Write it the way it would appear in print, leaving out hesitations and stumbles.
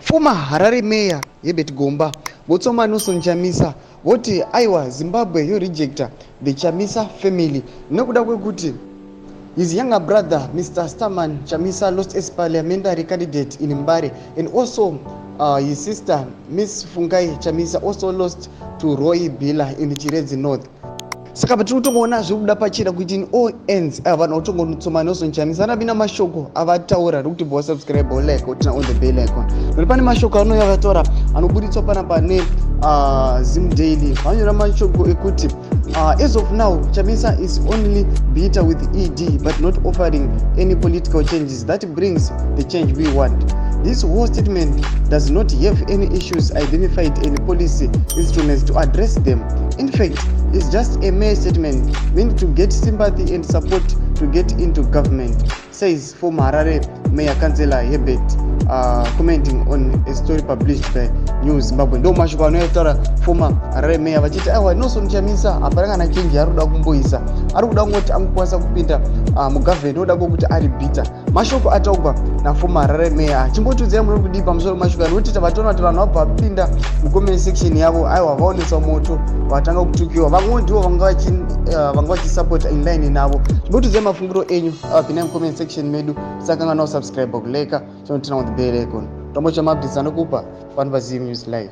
Former Harare Mayor Herbert Gomba Botsoma Nelson Chamisa voti aiwa Zimbabwe you rejecta the Chamisa family nokuda kwekuti his younger brother Mr. Starman Chamisa lost as parliamentary candidate in Mbare, and also his sister Miss Fungai Chamisa also lost to Roy Bila in Chiredzi North. Saka patiri kutongoona zviri kuda pachira kuti in all ends vanhu vatongotsoma Nelson Chamisa anabina mashoko avataura rikuti bo subscribe or like utina on the bell icon. Nori pane mashoko anouya avataura anobuditswa pana pane Zim Daily. Vanyora mashoko ekuti as of now Chamisa is only bitter with ED but not offering any political changes that brings the change we want. This whole statement does not have any issues identified, any policy instruments to address them. In fact, it's just a mere statement meant to get sympathy and support to get into government, says former Harare Mayor Councillor Herbert, commenting on a story published by News Zimbabwe. Ndo mashoko anotaura former Harare Mayor vachiti aiwa Nelson Chamisa apana na change arikuda kumboisa, arikuda ngoti angokwanisa kupinda mugovernment oda kuti ari bitter. Mashoko ataugwa na former Harare Mayor chimbotudzira muri kudi pamusoro mashoko anoti vatona kuti vanhu vabva vapinda mucomment section yavo aiwa vaonesa moto vatanga kutukiwa, vamwe ndivo vanga vachisupport in line navo. Chimbotudzira mafungiro enyu pinai mucomment section medu. Saka kana usubscribe kuleka chinotina on the bell icon. Tombo chamabdisa nokupa pano paZim News Live.